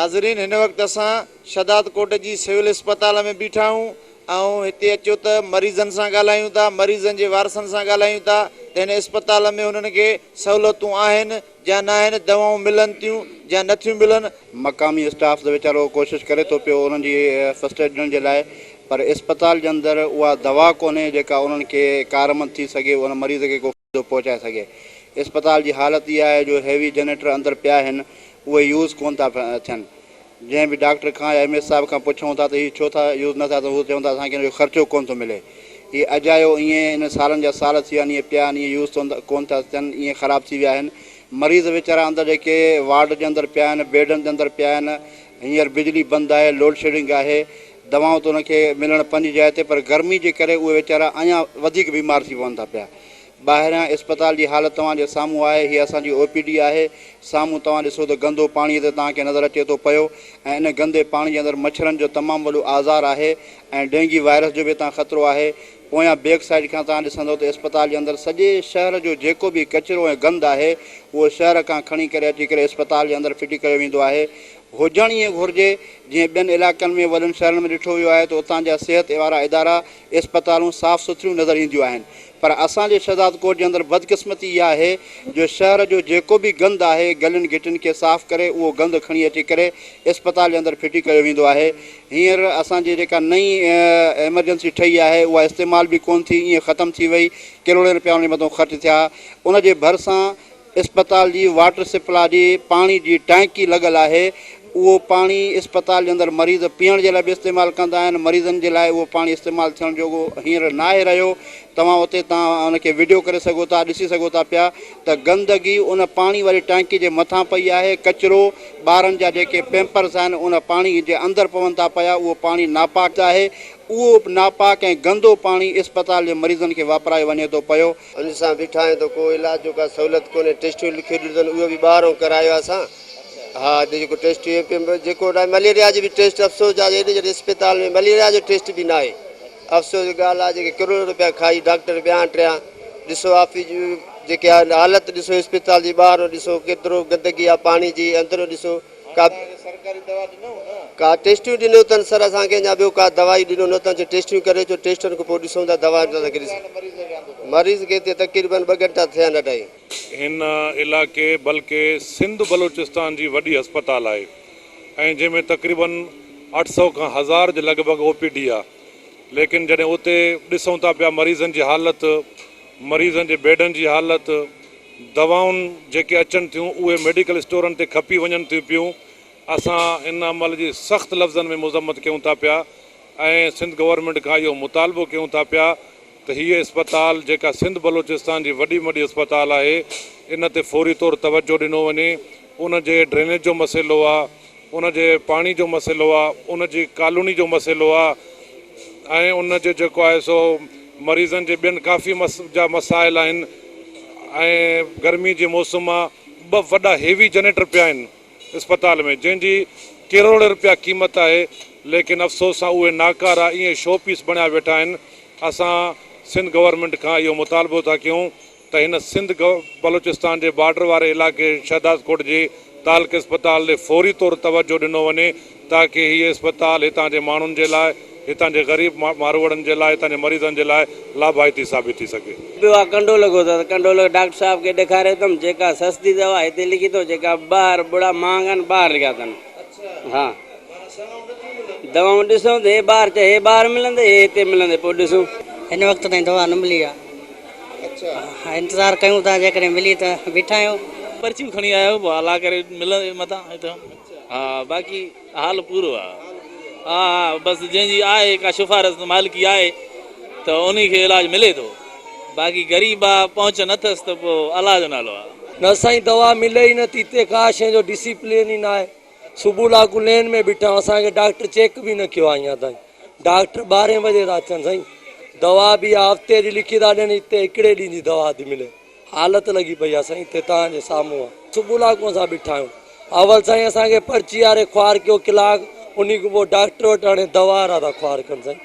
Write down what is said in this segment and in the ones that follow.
ناظرين هن وقت اسان شھدادڪوٽ جي سول اسپتال ۾ بيٺا آهيون ۽ هتي اچو ته مريضن سان ڳالهايون ٿا مريضن جي وارثن سان ڳالهايون ٿا ته هن اسپتال ۾ هنن کي سهولتون آهن جا ناهن دوائون ملن ٿيون جا نٿيون ملن. مقامي اسٽاف ته ويچارو ڪوشش ڪري ٿو پيو انهن جي فرسٽ ايڊ ڏيڻ جي لاء پر اسپتال جي اندر اها دوا ڪونهي جيڪا انهن کي ڪارآمد ٿي سگهي ان مريض کي ڪو فائدو پهچائي سگهي. اسپتال جي حالت اها آهي جو هيوي جنريٽر اندر پيا آهن اهي يوز ڪونه ٿا ٿين. جنهن به ڊاڪٽر کان يا ايم ايس صاحب کان پڇون ٿا ته هي ڇو ٿا يوز نه ٿا ٿين هو چون ٿا اسان کي ان جو خرچو ڪونه ٿو ملي. هي اجايو ائين ان سالن جا سال ٿي ويا آهن ائين پيا آهن ائين يوز ڪونه ٿا ٿين ائين خراب ٿي ويا آهن. مريض ويچارا اندر جيڪي وارڊ جي اندر پيا آهن بيڊن جي اندر پيا آهن هينئر بجلي بند آهي لوڊشيڊنگ آهي دوائون ته انهن کي ملڻ پنهنجي جاء تي پر گرمي جي ڪري اهي ويچارا اڃا وڌيڪ بيمار ٿي پون ٿا پيا. ٻاهريان اسپتال جي حالت توهان جي سامهون آهي، هي اسان جي او پي ڊي آهي، سامهون توهان ڏسو ته گندو پاڻي هتي توهان کي نظر اچي ٿو پيو ۽ ان گندي پاڻي جي اندر مڇرن جو تمام وڏو آزار آهي ۽ ڊينگي وائرس جو به هتان خطرو آهي. پويان بيڪ سائيڊ کان توهان ڏسندو ته اسپتال جي اندر سڄي شهر جو جيڪو به ڪچرو ۽ گند آهي اهو شهر کان کڻي ڪري اچي ڪري اسپتال جي اندر ڦٽي ڪيو ويندو آهي. هجڻ ائين گهرجي جيئن ٻين علائقن ۾ وڏن شهرن ۾ ڏٺو ويو آهي ته اتان جا صحت وارا ادارا، اسپتالون صاف سٿريون نظر اينديون آهن پر اسان جي شهدادڪوٽ جي اندر بدقسمتي اها آهي جو شهر جو جيڪو به گند آهي گلين گهٽين کي صاف ڪري اهو گند کڻي اچي ڪري اسپتال جي اندر ڦٽي ڪيو ويندو آهي هينئر اسان جي جيڪا نئين ايمرجنسي ٺهي آهي اها استعمال به ڪونه ٿي ائين ختم ٿي وئي ڪروڙين رپيا ان جي مٿان خرچ ٿيا ان جي ڀرسان اسپتال جي واٽر سپلاء جي پاڻي جي ٽانڪي لڳل آهي، اهو پاڻي اسپتال جي اندر مريض پيئڻ جي لاء به استعمال ڪندا آهن، مريضن جي لاء اهو پاڻي استعمال ٿيڻ جوڳو هينئر ناهي رهيو، توهان اتي تان ان کي وڊيو ڪري سگهو ٿا، ڏسي سگهو ٿا پيا ته گندگي ان پاڻي واري ٽانڪي جي مٿان پئي آهي، ڪچرو، ٻارن جا جيڪي پيمپرز آهن ان پاڻي جي اندر پون ٿا پيا، اهو پاڻي ناپاڪ آهي، اهو ناپاڪ ۽ گندو پاڻي اسپتال جي مريضن کي واپرايو وڃي ٿو پيو. ان سان بيٺا آهيون ته ڪو علاج جو ڪا سهولت ڪونهي ٽيسٽون لکي ڏنيون اٿن اهو به ٻاهرون ڪرايو آهي اسان ها جيڪو ٽيسٽ جيڪو مليريا جو به ٽيسٽ افسوس جا ايڏي جڏي اسپتال ۾ مليريا جو ٽيسٽ به ناهي افسوس جي ڳالهه آهي جيڪي ڪروڙ روپيا کائي ڊاڪٽر ٻيا ٽيا ڏسو آفيس جيڪي حالت ڏسو اسپتال جي ٻاهرون ڏسو ڪيترو گندگي آهي پاڻي جي اندرون ڏسو ڪا سرڪاري دوا ڏنو نه. ڪا ٽيسٽيون ڏنو اٿن سر اسان کي اڃا ٻيو ڪا دوائي ڏنو نه اٿن چي ٽيسٽيون ڪري اچو ٽيسٽن کان پوء ڏسون ٿا دوا اسان کي مريض کي هتي تقريبن ٻه گهنٽا ٿيا آهن اڍائي. هن علائقي بلڪه سنڌ بلوچستان جي وڏي اسپتال آهي ۽ جنهن ۾ تقريبن 800 کان هزار جي لڳ ڀڳ او پي ڊي آهي ليڪن جڏهن اتي ڏسون ٿا پيا مريضن جي حالت مريضن جي بيڊن جي حالت دوائون جيڪي اچن ٿيون اهي ميڊيڪل اسٽورن تي کپي وڃن ٿيون پيون، اسان ان عمل جي سخت لفظن ۾ مذمت ڪيون ٿا پيا ۽ سنڌ گورنمينٽ کان اهو مطالبو ڪيون ٿا پيا ته هيء اسپتال جيڪا سنڌ بلوچستان جي وڏي ۾ وڏي اسپتال آهي ان تي فوري طور توجهه ڏنو وڃي ان جي ڊرينيج جو مسئلو آ ان جي پاڻي جو مسئلو آ، ان جي ڪالوني جو مسئلو آ ۽ ان جي جيڪو آهي سو مريضن جي ٻين ڪافي جا مسائل آهن ۽ گرمي جي موسم آ، ٻه وڏا هيوي جنريٽر پيا آهن اسپتال ۾ جنهن جي ڪروڙين روپيا قيمت آهي ليڪن افسوس سان اهي ناڪارا ائين شو پيس بڻيا ويٺا آهن اسان سنڌ گورنمينٽ کان اهو مطالبو ٿا ڪيون ته هن سنڌ بلوچستان جي بارڊر واري علائقي شهدادڪوٽ جي تعلقه اسپتال ڏي فوري طور توجهه ڏنو وڃي تاڪه هيء اسپتال هتان جي ماڻهن جي لاء، هتان جي غريب ماروئڙن جي لاء، هتان جي مريضن جي لاء لاڀائتي ثابت ٿي سگهي. ٻيو آ ڪنڊو لڳو اٿس ڪنڊو لڳو ڊاڪٽر صاحب کي ڏيکاريو اٿم جيڪا سستي دوا هتي لکي اٿو جيڪا ٻاهر ٻڙا مهانگا آهن ٻاهر لکيا اٿن ها دوائون ڏسون ته هي ٻاهر چئي هي ٻاهر ملندي هي هتي ملندي پوء ڏسون. هن وقت تائين دوا نه ملي آ. انتظار ڪيون ٿا جيڪڏهن ملي ته بيٺا آهيون. پرچيون کڻي آيا آهيو پوء الله ڪري ملندي متان هتان ها باقي حال پورو آ ها ها بس جنهن جي آهي ڪا شفارس مالڪي آهي ته انهي کي علاج ملي ٿو باقي غريب آ پهچ نه اٿس ته پوء الله جو نالو آ. نه سائين دوا ملي ئي نٿي هتي ڪا شيء جو ڊسيپلين ئي ناهي صبح لاڪو لين ۾ بيٺا آهيون اسان کي ڊاڪٽر چيڪ به نه ڪيو آهي اڃا تائين ڊاڪٽر ٻارهين بجي ٿا اچن سائين دوا به اها هفتي جي لکي ٿا ڏين هتي هڪڙي ڏينهن جي دوا ٿي ملي حالت لڳي پئي آهي سائين هتي توهان جي سامهون آهي صبح لاڪو اسان بيٺا آهيون اول سائين اسان کي پرچي واري خوار ڪيو ڪلاڪ انهي کان پوء ڊاڪٽر وٽ هاڻي دوا وارا ٿا خوار ڪن سائين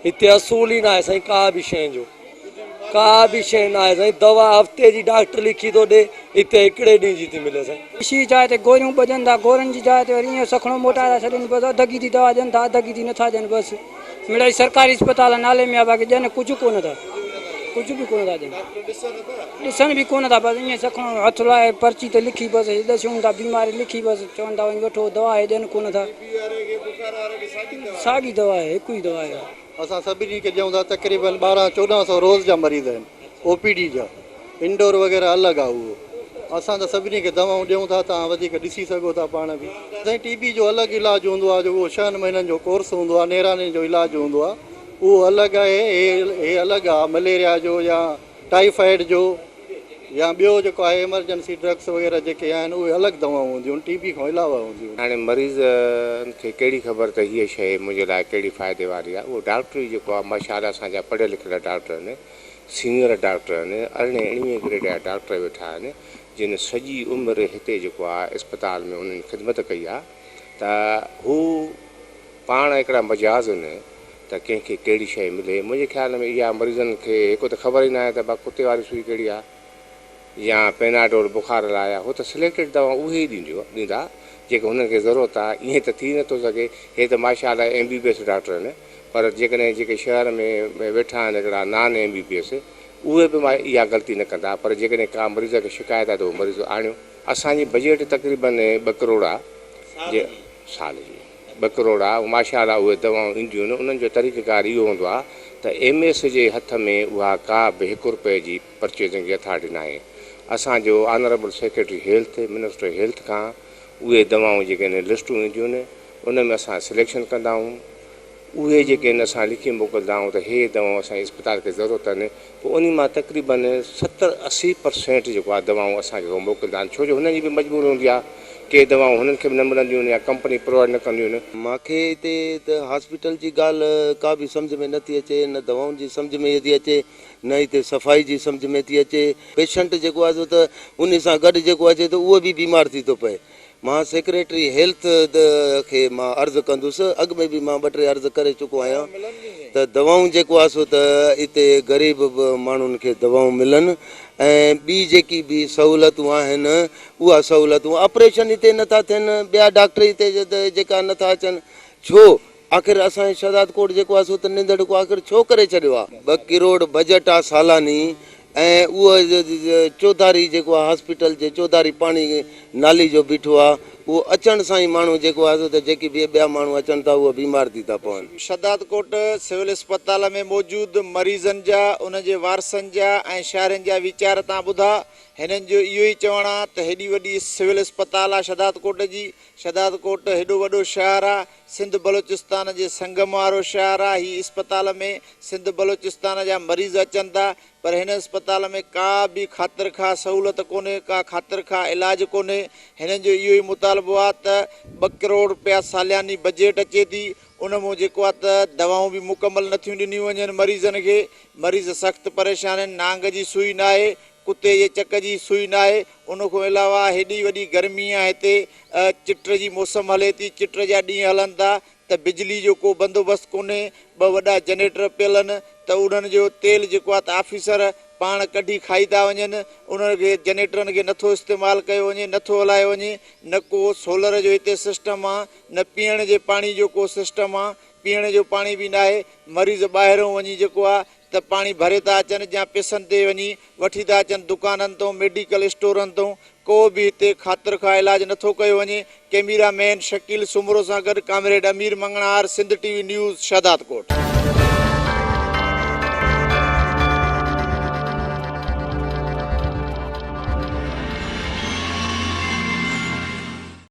هتي اصول ئي ناهي سائين ڪا به شيء جو. ڪا به شيء نه آهي سائين دوا هفتي جي ڊاڪٽر لکي ٿو ڏي هتي هڪڙي ڏينهن جي ٿي ملي سائين. شي جاء تي گوريون ٻڌن ٿا گورن جي جاء تي وري ائين سکڻو موٽائي ٿا ڇڏين بس اڌ گيدي دوا ڏين ٿا اڌ گيدي نٿا ڏين بس مڙئي سرڪاري اسپتال نالي ۾ آ باقي ڏين ڪجهه ڪونه ٿا ڪجهه به ڪونه ٿا ڏين ڏسن به ڪونه ٿا بس ائين سکڻو هٿ لائي پرچي تي لکي بس هي ڏسيون ٿا بيماري لکي بس چون ٿا وڃي وٺو دوا هي ڏين ڪونه ٿا ساڳي دوا آهي هڪ ئي دوا آهي. اسان سڀني کي ڏيون ٿا تقريبن 12 14 سو روز جا مريض آهن او پي ڊي جا انڊور وغيره الڳ آ اهو اسان ته سڀني کي دوائون ڏيون ٿا توهان وڌيڪ ڏسي سگهو ٿا پاڻ به سائين ٽي بي جو الڳ علاج هوندو آ جو اهو ڇهن مهينن جو ڪورس هوندو آ نيراني جو علاج هوندو آ اهو الڳ آهي هي هي الڳ آ مليريا جو يا ٽائيفائيڊ جو يا ٻيو جيڪو آهي ايمرجنسي ڊرگس وغيره جيڪي آهن اهي الڳ دوائون هونديون آهن ٽي بي کان علاوه هونديون آهن. هاڻي مريضن کي ڪهڙي خبر ته هيء شيء منهنجي لاء ڪهڙي فائدي واري آهي. اهو ڊاڪٽر ئي جيڪو آهي ماشاء الله اسان جا پڙهيل لکيل ڊاڪٽر آهن، سينئر ڊاڪٽر آهن، ارڙهين اڻويهين گريڊ جا ڊاڪٽر ويٺا آهن، جن سڄي عمر هتي جيڪو آهي اسپتال ۾ انهن خدمت ڪئي آهي ته هو پاڻ هڪڙا مجاز آهن ته ڪنهن کي ڪهڙي شيء ملي. منهنجي خيال ۾ اها مريضن کي هڪ ته خبر ئي ناهي ته ڀا ڪتي واري سوئي ڪهڙي آهي يا پيناڊول بخار لاء آهي. هو ته سليڪٽيڊ دوائون اهي ئي ڏينديون ڏيندا جيڪي هنن کي ضرورت آهي. ائين ته ٿي نٿو سگهي. هي ته ماشاء الله M B B S doctor آهن پر جيڪڏهن جيڪي شهر ۾ ويٺا آهن هڪڙا نان ايم بي بي ايس اهي به اها غلطي نه ڪندا پر جيڪڏهن ڪا مريض کي شڪايت آهي ته اهو مريض آڻيو. اسان جي بجيٽ تقريبن ٻه ڪروڙ آهي جي سال جي. ٻه ڪروڙ آ ماشاء الله اهي دوائون اينديون آهن انهن جو طريقه ڪار اهو هوندو آ ته ايم ايس جي هٿ ۾ اها ڪا به هڪ روپئي جي پرچيزنگ جي اٿارٽي ناهي اسان جو honourable secretary health minister health کان اهي دوائون جيڪي آهن لسٽون اينديون آهن ان ۾ اسان سليڪشن ڪندا آهيون اهي جيڪي آهن اسان لکي موڪلدا آهيون ته هي دوائون اسان جي اسپتال کي ضرورت آهن پوء انهي مان تقريبن 70 80 پرسينٽ جيڪو آهي دوائون اسان کي هو موڪلدا آهن ڇو جو هنن جي به مجبوري هوندي آهي ڪي دوائون هنن کي به نه ملنديون آهن يا ڪمپني پرووائيڊ نه ڪنديون آهن. مان کي هتي ته هاسپيٽل جي ڳالهه ڪا به سمجهه ۾ نه ٿي اچي نه دوائن جي سمجهه ۾ ٿي اچي نه هتي صفائي جي سمجهه ۾ ٿي اچي پيشنٽ جيڪو آهي سو ته انهي سان گڏ جيڪو اچي ٿو اهو به بيمار ٿي ٿو پئي مان سيڪريٽري هيلٿ کي مان عرض ڪندس اڳ ۾ به مان ٻه ٽي عرض ڪري چڪو آهيان ته دوائون جيڪو آهي سو ته اتي غريب ماڻهن کي دوائون ملن ۽ ٻي جيڪي به سهولتون آهن اها سهولتون آپريشن هتي نٿا ٿين ٻيا ڊاڪٽر هتي جيڪا نٿا اچن ڇو آخر اسان جي شهداد ڪوٽ جيڪو آهي سو ته ننڌڻڪو آخر ڇو ڪري ڇڏيو آهي. ٻه ڪروڙ بجيٽ آهي سالاني ۽ اهو چوڌاري جيڪو آهي هاسپيٽل جي چوڌاري پاڻي نالي جو بيٺو آهي اهو اچڻ سان ئي ماڻهو جيڪو آهي سو ته جيڪي به ٻيا ماڻهو اچن ٿا اهي بيمار ٿي ٿا پون. شهدادڪوٽ سول اسپتال ۾ موجود مريضن جا، انهن جي وارثن جا ۽ شهرين جا ويچار تان ٻڌا. هنن جو اهو ئي چوڻ آ ته هيڏي وڏي سول اسپتال آ شهدادڪوٽ جي، شهدادڪوٽ هيڏو وڏو شهر آ، سنڌ بلوچستان جي سنگم وارو شهر آ، هي اسپتال ۾ سنڌ بلوچستان جا مريض اچن ٿا پر هن اسپتال ۾ ڪا به خاطر خواهه سهولت ڪونهي، ڪا خاطر خواهه علاج ڪونهي، هنن جو اهو ئي مطالبو آ ته ٻه ڪروڙ رپيا سالياني بجيٽ اچي ٿي ان مون جيڪو آ ته دوائون به مڪمل نٿيون ڏنيون وڃن مريضن کي، مريض سخت پريشان آهن، نانگ جي سوئي ناهي، ڪتي جي چڪ جي سوئي ناهي، ان کان علاوه هيڏي وڏي گرمي آ هتي چٽ جي موسم هلي ٿي، چٽ جا ڏينهن هلن ٿا ته بجلي جو ڪو بندوبست ڪونهي، ٻه وڏا جنريٽر پيل آهن ته انهن جو تيل جيڪو آ ته آفيسر پاڻ ڪڍي کائي ٿا وڃن، انهن کي جنريٽرن کي نٿو استعمال ڪيو وڃي، نٿو هلايو وڃي، نه ڪو سولر جو هتي سسٽم آ، نه پيئڻ جي پاڻي جو ڪو سسٽم آ، پيئڻ جو پاڻي به ناهي، مريض ٻاهرون وڃي جيڪو آ ته پاڻي ڀري ٿا اچن يا پئسن تي وڃي وٺي ٿا اچن دڪانن تون ميڊيڪل اسٽورن تون ڪو به هتي خاطر خواهه علاج نٿو ڪيو وڃي ڪئميرا مين شڪيل سومرو سان گڏ comrade Amir Manganhar Sindh T V news Shahdadkot.